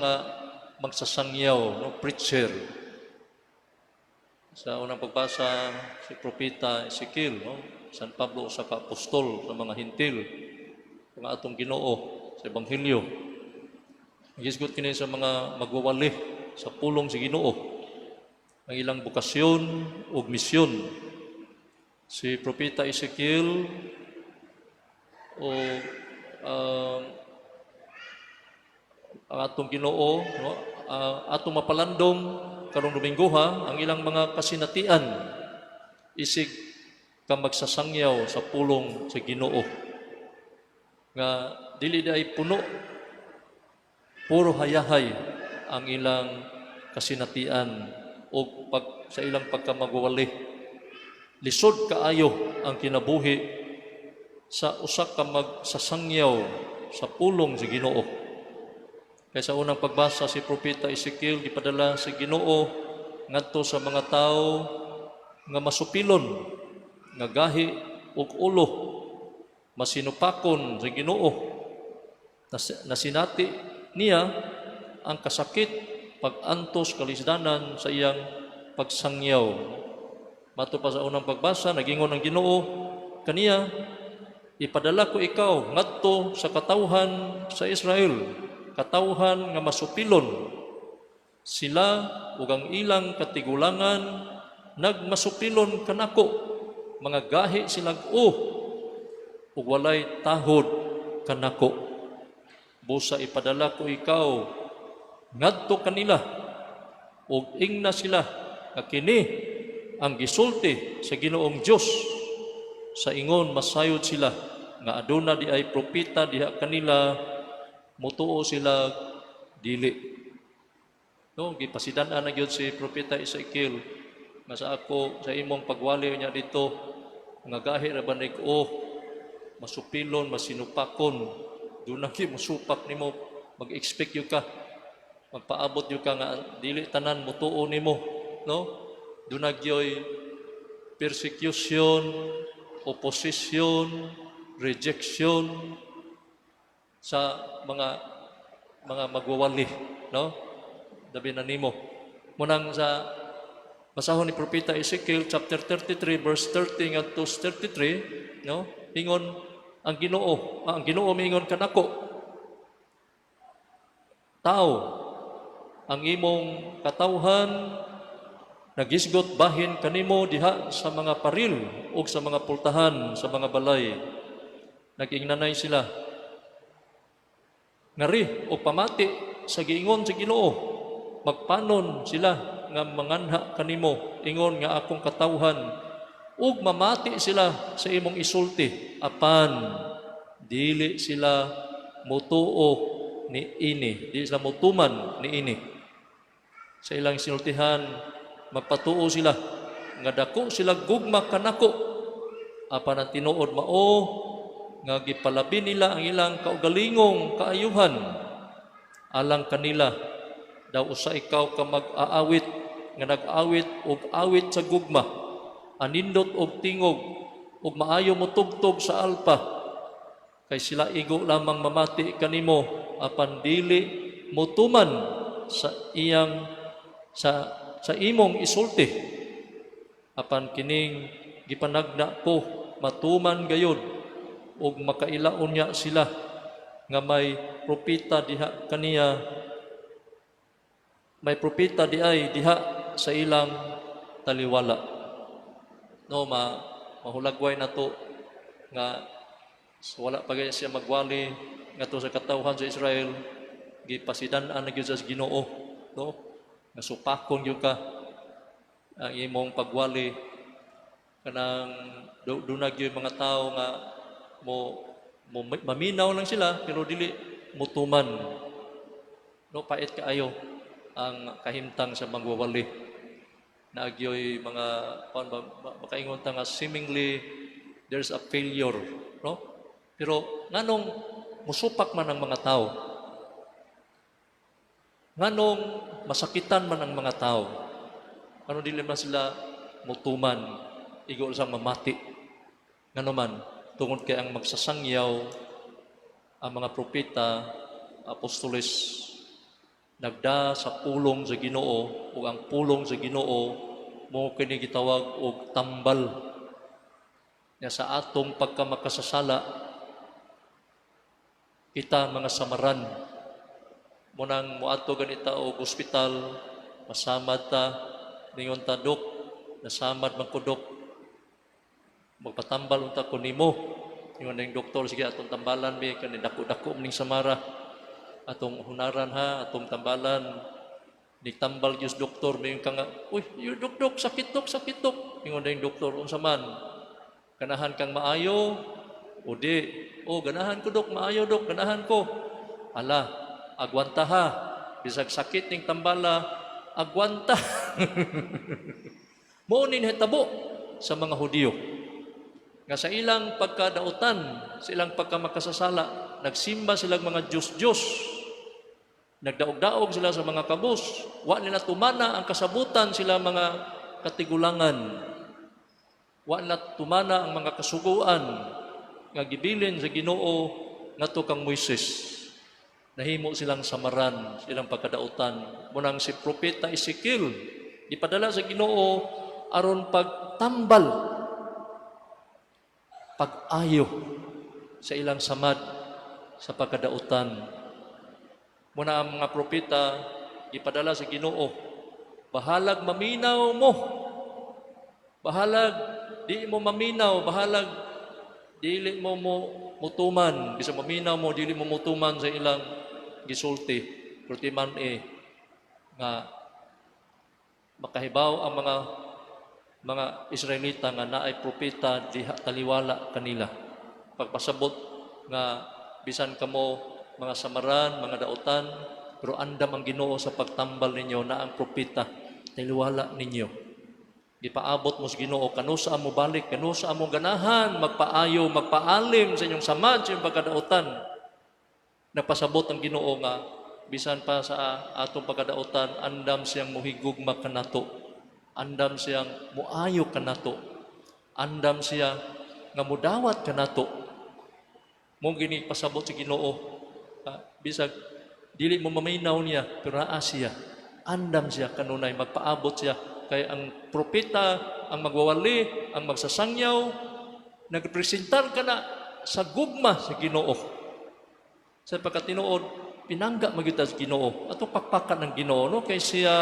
Nga magsasangyaw, no, preacher. Sa unang pagbasa, si Propeta Ezekiel, no? San Pablo usa ka apostol sa mga Hentil, ang atong Ginoo sa Ebanghelyo. Nagisgot kini sa mga magwawali sa pulong sa Ginoo. Ang ilang bokasyon ug misyon. Si Propeta Ezekiel o ang atong Ginoo, no, atong mapalandong karong Domingoha ang ilang mga kasinatian isig ka magsasangyaw sa pulong sa Ginoo nga dili diay puno, puro hayahay ang ilang kasinatian o pag sa ilang pagkamagwawali. Lisod kaayo ang kinabuhi sa usa ka magsasangyaw sa pulong sa Ginoo. Kay sa unang pagbasa, si Propeta Ezekiel gipadala sa Ginoo ngadto sa mga tawo nga masupilon, nga gahi og ulo, masinupakon sa Ginoo. Nasinati niya ang kasakit, pag-antos, kalisdanan sa iyang pagsangyaw. Mato pa sa unang pagbasa, nagingon ang Ginoo kaniya, "Ipadala ko ikaw ngadto sa katawhan sa Israel, katawhan nga masupilon. Sila ug ang ilang katigulangan nagmasupilon kanako, mga gahi silag o ug walay tahod kanako. Busa ipadala ko ikaw ngadto kanila ug ingna sila nga kini ang gisulti sa Ginoong Dios, sa ingon masayod sila nga aduna diay propeta diha kanila, mutuo sila dili." No, gipasidan-an na gyud si Propeta Ezekiel nga sa ako sa imong pagwali niya dito nga gahi ra ba ni o masupilon, masinupakon, duna gyud mosupak nimo, mag-expect gyud ka, magpaabot gyud ka nga dili tanan mutuo nimo, no? Duna gyoy persecution, opposition, rejection sa mga magwawali, no? Labi na nimo. Munang sa basahon ni Propeta Ezekiel chapter 33 verse 30 ngadto 33, no? Ingon ang Ginoo, ang Ginoo miingon kanako, "Tao, ang imong katawhan nagisgot bahin kanimo diha sa mga paril ug sa mga pultahan sa mga balay. Nag-ingnanay sila, 'Ngari o pamati sa giingon sa Ginoo.' Magpanon sila nga manganha kanimo ingon nga akong katawhan ug mamati sila sa imong isulti, apan dili sila mutuo ni ini, dili sila mutuman ni ini. Sa ilang sinultihan magpatuo sila nga dako sila gugma kanako, apan ang tinuod mao nga gipalabi nila ang ilang kaugalingong kaayuhan alang kanila. Daw usa ikaw ka mag-aawit nga nag-awit og awit sa gugma, anindot og tingog ug maayo motugtog sa alpa, kay sila igo lamang mamati kanimo apan dili motuman sa iyang sa imong isulti. Apan kining gipanagna ko matuman gayod ug makailaon niya sila nga may propeta diha kaniya, may propeta di ay diha sa ilang taliwala." No, mahulagway na to nga wala pa gaya siya magwali ngadto sa katawhan sa Israel, gipasidan-an na gyud sa Ginoo, no, nga supakon gyud ka ang imong pagwali, kanang duna gyud mga tao nga mo maminaw lang sila pero dili mutuman, no? Pait kaayo ang kahimtang sa magwawali. Naagyoy mga kuan ba, makaingon ta nga seemingly there's a failure, no? Pero nganong musupak man ang mga tao? Nganong masakitan man ang mga tao? Ano, dili man sila mutuman, igo sang mamati? Ngano man? Tungod kay ang magsasangyaw, ang mga propeta, apostoles, Nagda sa pulong sa Ginoo, ug ang pulong sa Ginoo mo kini gitawag og tambal. Nga sa atong pagkamakasasala, kita mga samaran, munang muadto ganita og ospital, masamad ta, ningon ta, "Dok, nasamad man ko, Dok. Magpatambal unta ko nimo." Ingon ning doktor, "Sige, atong tambalan mi, kani dako-dako ning samara. Atong hunaran ha, atong tambalan." Nitambal gyud doktor, mayon ka nga, "Uy, yu dok, dok, sakit dok, sakit dok." Ingon ning doktor, "Unsa man? Ganahan kang maayo o di?" "Oh, ganahan ko, Dok, maayo dok, ganahan ko." "Ala, agwanta ha. Bisag sakit ning tambala, agwanta." Mao ni nahitabo sa mga Hudiyo. Nga sa ilang pagkadautan, sa ilang pagkamakasasala, nagsimba silang mga Diyos-Diyos. Nagdaog-daog sila sa mga kabus. Wa nila tumana ang kasabutan sila mga katigulangan. Wa nila tumana ang mga kasuguan nga gibilin sa Ginoo ngadto kang Moises. Nahimo silang samaran, silang pagkadautan. Munang si Propeta Ezekiel, gipadala sa Ginoo aron pagtambal, pag-ayo sa ilang samad sa pagkadautan. Muna ang mga propeta gipadala sa Ginoo. Bahalag maminaw mo. Bahalag di mo maminaw, bahalag dili mo mo mutuman, bisag maminaw mo, dili mo mutuman sa ilang gisulti. Pero man eh nga makahibaw ang mga Israelita nga naay propeta diha taliwala kanila. Pagpasabot nga bisan kamo mga samaran, mga dautan, pero andam ang Ginoo sa pagtambal ninyo na ang propeta taliwala ninyo. Gipaabot mo sa Ginoo kanusa mo balik, kanusa mo ganahan magpaayo, magpaalim sa inyong samad, sa inyong pagkadautan. Napasabot ang Ginoo nga bisan pa sa atong pagkadautan, andam siyang muhigugma kanato. Andam siyang muayo kanato. Andam siya nga mudawat kanato. Mo gini pasabot sa Ginoo. Bisag dili mo maminaw niya, pero naa siya. Andam siya kanunay magpaabot siya kay ang propeta ang magwawali, ang magsasangyaw, nagpresentar ka na sa gugma sa Ginoo. Sa pagkatinuod, pinangga magyud ta sa Ginoo. Ato pakpakan ng Ginoo, no, kay siya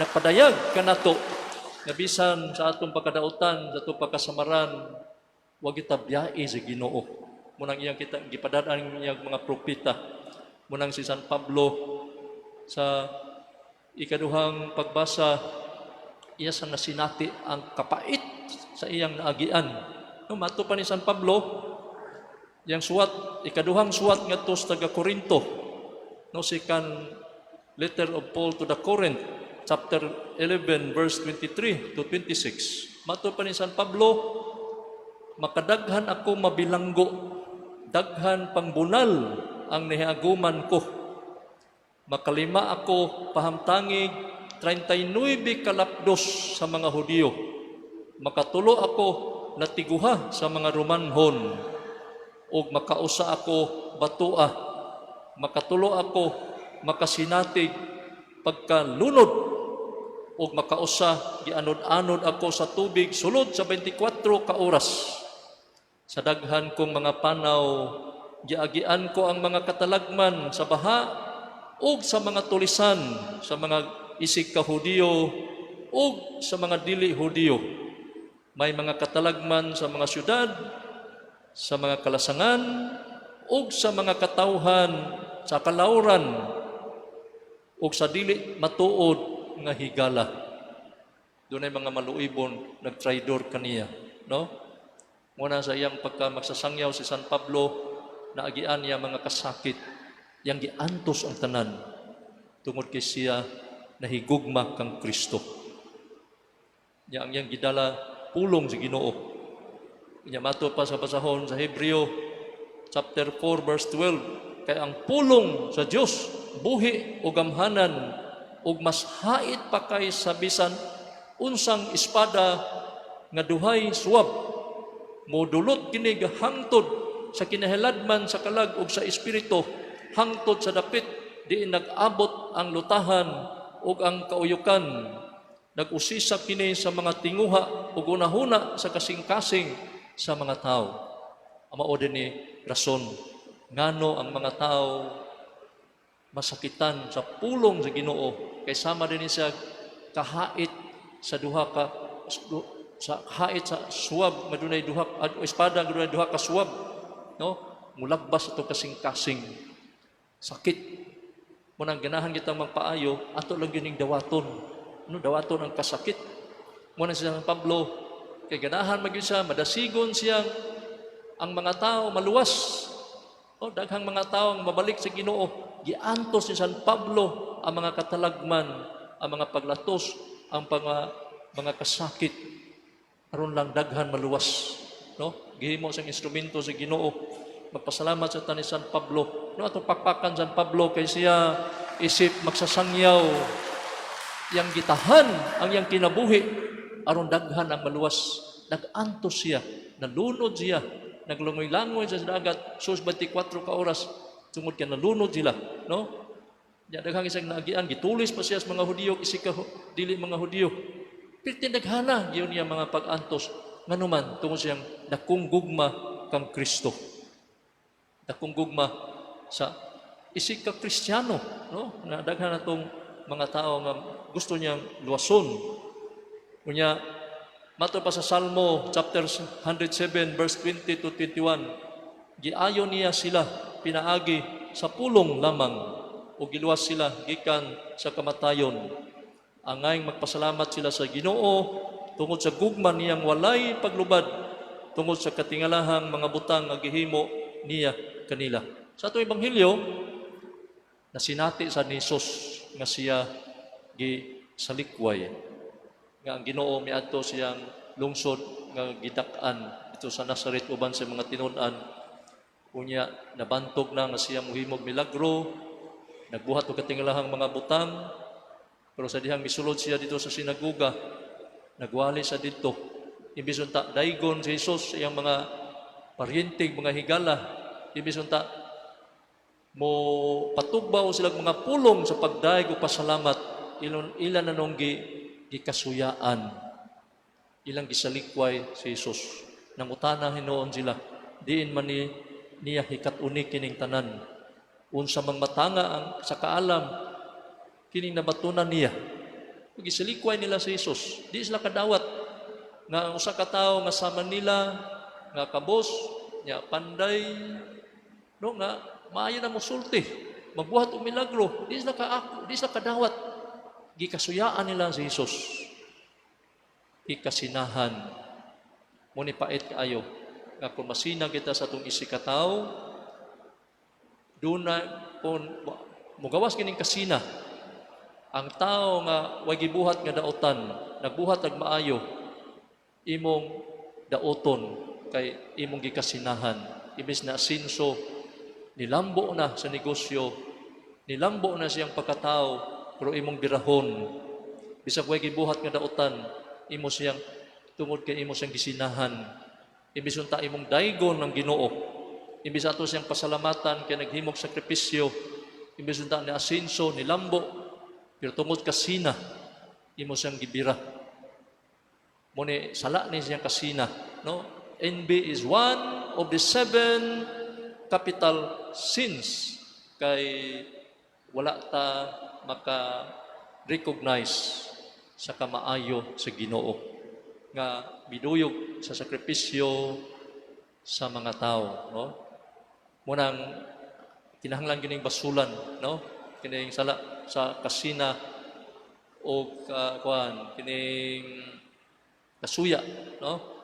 napadayag kanato nga bisan sa atong pagkadautan, sa atong pagkasamaran, wa kita biyai sa Ginoo. Munang iyang kita gipadad-an iyang mga propeta. Munang si San Pablo sa ikaduhang pagbasa, iya sa nasinati ang kapait sa iyang naagian. No, mato pa ni San Pablo, iyang suwat, ikaduhang suwat ngadto sa taga Korinto. No, second letter of Paul to the Corinth, chapter 11, verse 23 to 26. Mato pa ni San Pablo, "Makadaghan ako mabilanggo, daghan pangbunal ang nihaguman ko. Makalima ako pahamtangig 39 kalapdos sa mga Hudiyo. Makatulo ako natiguha sa mga Romanhon. Ug makausa ako batua. Makatulo ako makasinatig pagkalunod ug makausa gianod-anod ako sa tubig sulod sa 24 ka oras. Sa daghan kong mga panaw, giagian ko ang mga katalagman sa baha ug sa mga tulisan, sa mga isig ka Hudiyo ug sa mga dili Hudiyo. May mga katalagman sa mga syudad, sa mga kalasangan ug sa mga katawhan sa kalawran ug sa dili matuod nga higala." Dunay mga maluibon nagtraidor kaniya, no? Muna sa iyang pagka magsasangyaw si San Pablo, naagian niya mga kasakit, yang giantos ang tanan tungod kay siya nahigugma kang Kristo. Nya ang iyang gidala pulong sa Ginoo. Nya mato pa sa basahon sa Hebreo chapter 4 verse 12, kay ang pulong sa Dios buhi ug gamhanan ug mas hait pa kay sa bisan unsang espada nga duhay suwab, modulot kini hangtod sa kinahiladman sa kalag ug sa espiritu, hangtod sa dapit Diin nag-abot ang lutahan ug ang kauyukan. Nag-usisa kini sa mga tinguha ug hunahuna sa kasing-kasing sa mga tao. Ang mao din ni rason ngano ang mga tao masakitan sa pulong sa Ginoo, kay sama din ni siya kahait sa duha ka sa hait sa suwab nga dunay duha o espada nga dunay duha ka suwab, no? Mulagbas ato kasing-kasing, sakit mo. Nang ganahan kitang magpaayo, ato lang gyud ning dawaton, no? Dawaton ang kasakit mo na si San Pablo, kay ganahan magyud siya madasigon siya ang mga tao maluwas. Oh, daghang mga tao ang mabalik sa Ginoo. Giantos ni San Pablo ang mga katalagman, ang mga paglatos, ang mga kasakit aron lang daghan maluwas, no? Gihimo siyang instrumento sa Ginoo. Magpasalamat sa ta ni San Pablo. No, atong pakpakan San Pablo kay siya isip magsasangyaw, yang gitahan ang iyang kinabuhi aron daghan ang maluwas. Nag-antos siya, nalunod siya, naglangoy-langoy sa dagat sus 24 ka oras tungod kay nalunod sila, no? Ya, daghang isang naagian, gitulis pa siya sa mga Hudiyo, isip ka dili mga Hudiyo. Pero tinaghana gyud niya mga pag-antos, nganuman tungod siyang dakong gugma kang Kristo. Dakong gugma sa isig ka Kristiyano, no? Na daghan natong mga tao nga gusto niyang luwason. Unya, mato pa sa Salmo chapter 107 verse 20 to 21, giayo niya sila pinaagi sa pulong lamang o giluwas sila gikan sa kamatayon. Angayng magpasalamat sila sa Ginoo tungod sa gugma niyang walay paglubad, tungod sa katingalahang mga butang nga gihimo niya kanila. Sa atong ebanghelyo, nasinati sa ni Jesus nga siya gisalikway, nga ang Ginoo miadto siyang lungsod nga gidak-an dito sa Nazaret uban sa mga tinun-an. Unya nabantog na nga siya mohimog milagro, nagbuhat og katingalahang mga butang, pero sa dihang misulod siya dito sa sinagoga, nagwali sa didto. Imbis unta daygon si Jesus sa iyang mga paryente, mga higala, imbis unta mo patugbaw sila mga pulong sa pagdayeg o pasalamat, ilon ila na nung gikasuyaan, ilang gisalikway si Jesus. Nangutana hinuon sila, diin man ni niya hikat-uni kining tanan? Unsa mang matanga ang sa kaalam kining nabatunan niya? Gisalikway nila si Jesus. Di sila kadawat nga ang usa ka tawo nga sa Manila nga kabos nya, panday, no, nga maayo na mosulti, magbuhat og milagro, di sila kadawat. Gikasuyaan nila si Jesus. Ikasinahan mo ni pait kaayo nga kung masina kita sa atong isigkatawo, duna kung mugawas kining kasina. Ang tao nga way gibuhat nga daotan, nagbuhat og maayo, imong daoton kay imong gikasinahan. Imbes na asinso, nilambo na sa negosyo, nilambo na siyang pagkatao, pero imong birahon. Bisag way gibuhat nga daotan, imo siyang tungod kay imo siyang gisinahan. Imbes unta imong daygon ng Ginoo, imbes ato siyang pasalamatan kay naghimog sakripisyo, imbes unta ni asinso, nilambo, pero tungod kasina, imo siyang gibira. Mo ni sala ni siyang kasina, no? Envy is one of the seven capital sins kay wala ta maka-recognize sa kamaayo sa Ginoo nga miduyog sa sakripisyo sa mga tao, no? Munang kinahanglan kining basulan, no, kining sala sa kasina o ka, kuan kining kasuya, no?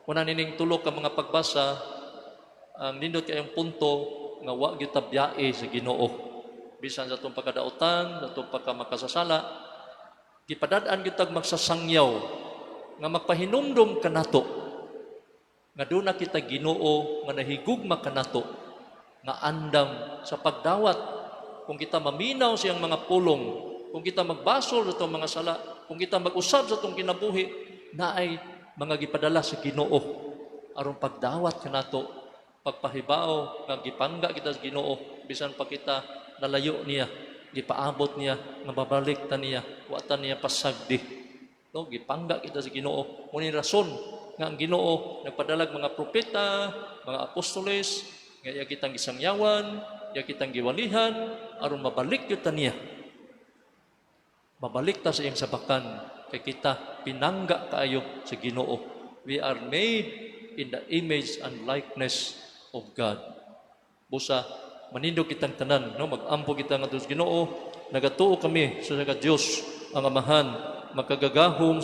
Muna nining tulo ka mga pagbasa, ang nindot kayong punto nga wa gyud ta biyae sa Ginoo bisan sa atong pagkadautan, sa atong pagkamakasasala. Gipadad-an gyud tag magsasangyaw nga magpahinumdom kanato nga duna kita Ginoo nga nahigugma kanato, nga andam sa pagdawat kung kita maminaw siyang mga pulong, kung kita magbasol sa atong mga sala, kung kita mag-usab sa atong kinabuhi, naay mga gipadala sa Ginoo aron pagdawat kanato, pagpahibao nga gipangga kita sa Ginoo bisan pa kita nalayo niya. Gipaabot niya nga babalik ta niya, wa ta niya pasagdi. No, gipangga kita sa Ginoo. Mao ni rason nga ang Ginoo nagpadalag mga propeta, mga apostoles, nga iya kitang gisangyawan, iya kitang giwalihan aron mabalik gyud ta niya. Mabalik ta sa iyang sabakan kay kita pinangga kaayo sa Ginoo. We are made in the image and likeness of God. Busa manindog kitang tanan, no, magampo kita ngadto sa Ginoo. Nagatuo kami sa sa Dios ang Amahan, makagagahom sa